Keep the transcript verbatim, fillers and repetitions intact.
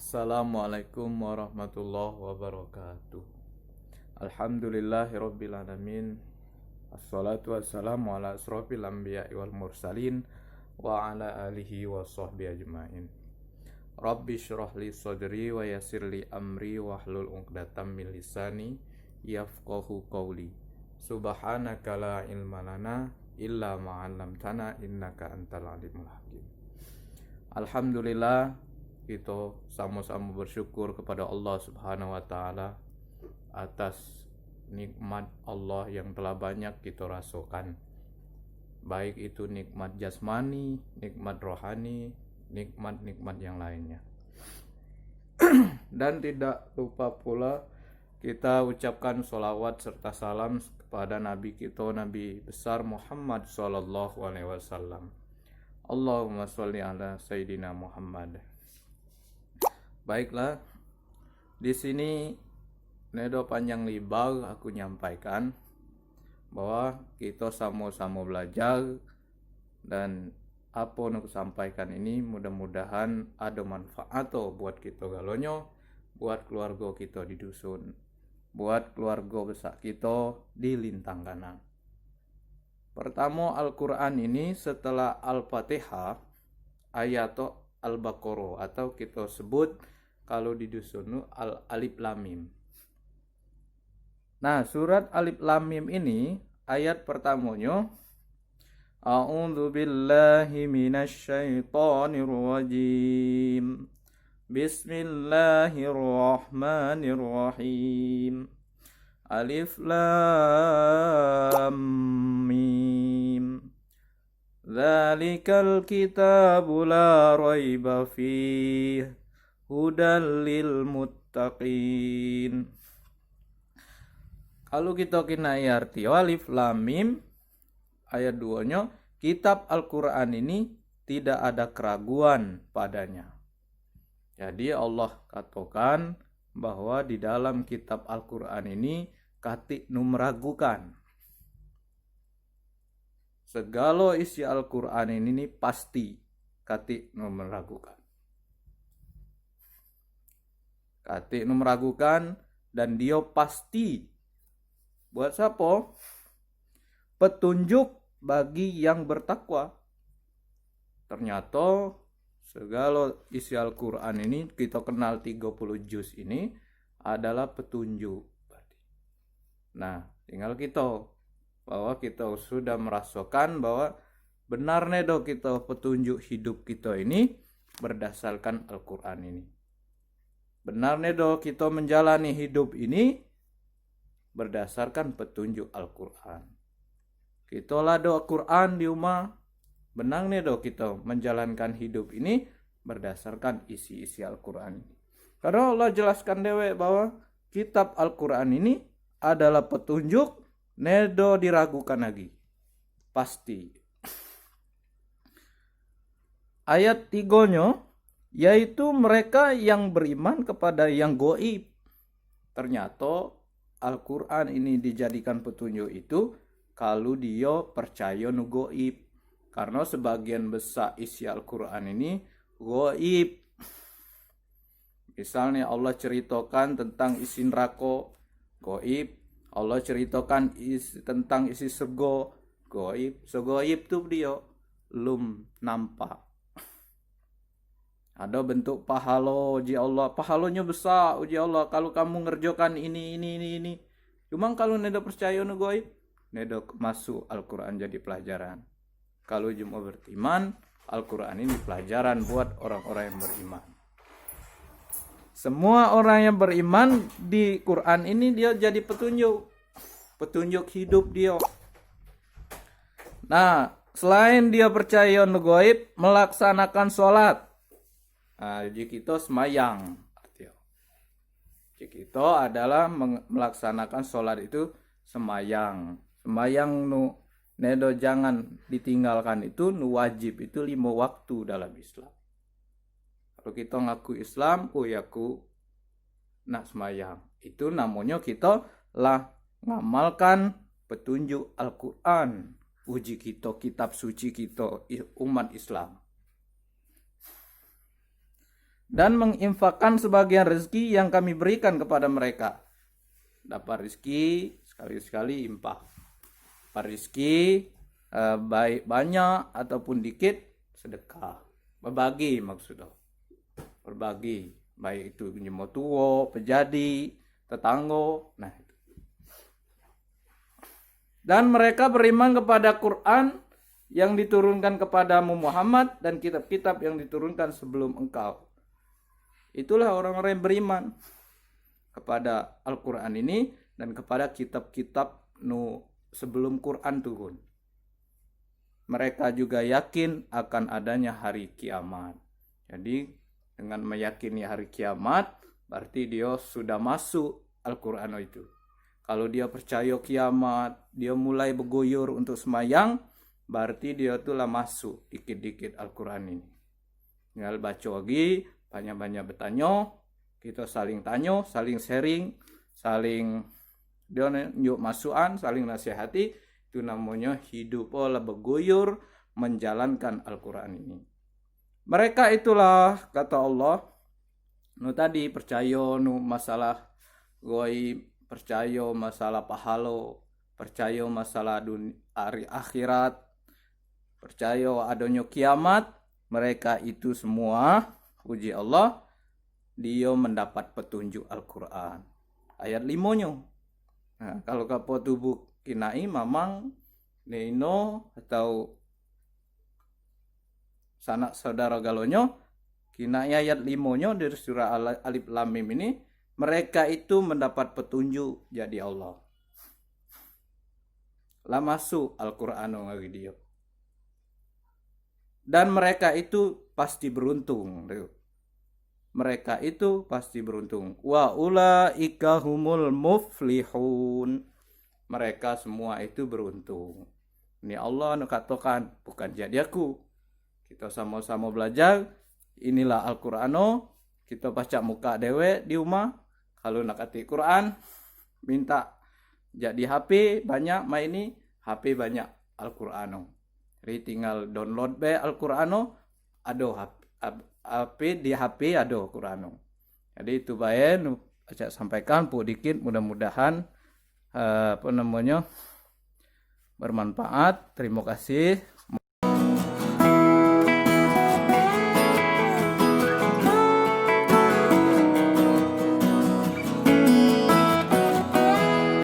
Assalamualaikum warahmatullahi wabarakatuh. Alhamdulillahirabbil alamin. Assalatu wassalamu ala asrafil anbiya'i wal mursalin wa ala alihi wa sahbihi ajmain. Rabbi shrah li sadri wa yassir li amri wahlul uqdatam min lisani yafqahu qawli. Subhanaka la ilma lana illa ma 'allamtana innaka antal alimul hakim. Alhamdulillah, kito samo-samo bersyukur kepada Allah Subhanahu wa Ta'ala atas nikmat Allah yang telah banyak kito rasokan, baik itu nikmat jasmani, nikmat rohani, nikmat-nikmat yang lainnya. Dan tidak lupa pula kita ucapkan salawat serta salam kepada Nabi kito, Nabi besar Muhammad sallallahu alaihi wasallam. Allahumma shalli ala Sayyidina Muhammad. Baiklah, di sini nedo panjang libar aku nyampaikan bahwa kito samo-samo belajar, dan apo nu kusampaikan ini mudah-mudahan ado manfaato buat kito galonyo, buat keluargo kito di dusun, buat keluargo besak kito di Lintang Kanang. Pertamo, Al-Quran ini setelah Al-Fatihah, ayato Al-Baqarah atau kito sebut kalu di dusun tu Al-, Alif Lam Mim. Nah, surat Alif Lam Mim ini ayat pertamonyo, A'udzu billahi minasy syaithanir rajim. Bismillahirrahmanirrahim. Alif Lam Mim. Dzalikal kitabu la raiba fih, hudal lil muttaqin. Kalu kito kena arti Alif Lam Mim, ayat duonyo, kitab Al-Quran ini tidak ada keraguan padanya. Jadi Allah katokan bahwa di dalam kitab Al-Quran ini katik nu meragukan. Segalo isi Al-Quran ini ni pasti, katik nu meragukan. Katik nu meragukan dan dio pasti. Buat sapo? Petunjuk bagi yang bertakwa. Ternyato segalo isi Al-Quran ini, kito kenal tigo puluh juz ini adalah petunjuk. Nah, tinggal kito bahwa kito sudah merasokan bahwa benar nedo kito petunjuk hidup kito ini berdasarkan Al-Quran ini. Benar nedo kito menjalani hidup ini berdasarkan petunjuk Al-Quran. Kito la ado Al-Quran di uma, benar nedo kito menjalankan hidup ini berdasarkan isi-isi Al-Quran ini. Karno Allah jelaskan dewek bahwa kitab Al-Quran ini adalah petunjuk, nedo diragukan lagi. Pasti. Ayat tigonyo, yaitu mereka yang beriman kepada yang goib. Ternyato Al-Quran ini dijadikan petunjuk itu kalu dio percayo nu goib. Karno sebagian besak isi Al-Quran ini goib. Misalnya Allah ceritokan tentang isi nerako, goib. Allah ceritokan is-, tentang isi sergo, goib. Segoib tu dio lum nampak. Ado bentuk pahalo uji Allah, pahalonyo besak uji Allah kalu kamu ngerjokan ini, ini, ini, ini. Cuma kalu nedo percayo nu goib, nedo masuk Al-Quran jadi pelajaran. Kalu jumlah beriman, Al-Quran ini pelajaran buat orang-orang yang beriman. Semua orang yang beriman di Quran ini dia jadi petunjuk. Petunjuk hidup dia. Nah, selain dia percayo nu goib, melaksanakan sholat. Nah, uji kito semayang. Uji kito adalah meng-, melaksanakan sholat itu semayang. Semayang nu nedo jangan ditinggalkan itu, nu wajib itu limo waktu dalam Islam. Kalu kito ngaku Islam, oh ya ku nak semayang. Itu namonyo kito lah ngamalkan petunjuk Al-Quran. Uji kito, kitab suci kito, i-, umat Islam. Dan menginfakkan sebagian rezeki yang Kami berikan kepada mereka. Dapat rezeki, sekali-sekali infak. Dapat rezeki, eh, baik banyak ataupun dikit, sedekah. Berbagi maksudnya. Berbagi. Baik itu nyemo tuo, pejadi, tetanggo. Nah, itu. Dan mereka beriman kepada Quran yang diturunkan kepadamu Muhammad dan kitab-kitab yang diturunkan sebelum engkau. Itulah orang-orang yang beriman kepada Al-Quran ini dan kepada kitab-kitab nu sebelum Quran turun. Mereka juga yakin akan adanya hari kiamat. Jadi, dengan meyakini hari kiamat, berarti dia sudah masuk Al-Quran itu. Kalau dia percaya kiamat, dia mulai bergoyor untuk semayang, berarti dia tu lah masuk dikit-dikit Al-Quran ini. Tinggal baca lagi, banyak-banyak bertanya, kita saling tanya, saling sharing, saling dia nunjuk masukan, saling nasihati, itu namanya hidup lah bergoyor menjalankan Al-Quran ini. Mereka itulah, kata Allah, nu tadi percaya nu masalah gaib, percaya masalah pahalo, percaya masalah dun-, hari akhirat, percaya adanya kiamat, mereka itu semua, puji Allah, dia mendapat petunjuk Al-Quran. Ayat limonyo. Nah, kalau kapo tubuh kinai mamang, neino atau sanak saudara galonyo, kinai ayat limonyo dari surah Al-, Alif Lam Mim ini, mereka itu mendapat petunjuk jadi Allah. Lah masuk Al-Quran ngagai dia. Dan mereka itu pasti beruntung. Mereka itu pasti beruntung. Wa ulaika humul muflihun. Mereka semua itu beruntung. Ini Allah nu katokan, bukan jadi aku. Kita sama-sama belajar. Inilah Al-Quran. Kita pacak muka dewek di rumah. Kalau nak katik Quran, minta jadi H P banyak main ini, H P banyak Al-Quran. Jadi tinggal download be Al-Quran, ada H P, ap-, apa di H P ada Quran. Jadi itu bae nu pacak sampaikan puk dikit, mudah-mudahan, eh, apa namanya, bermanfaat. Terima kasih.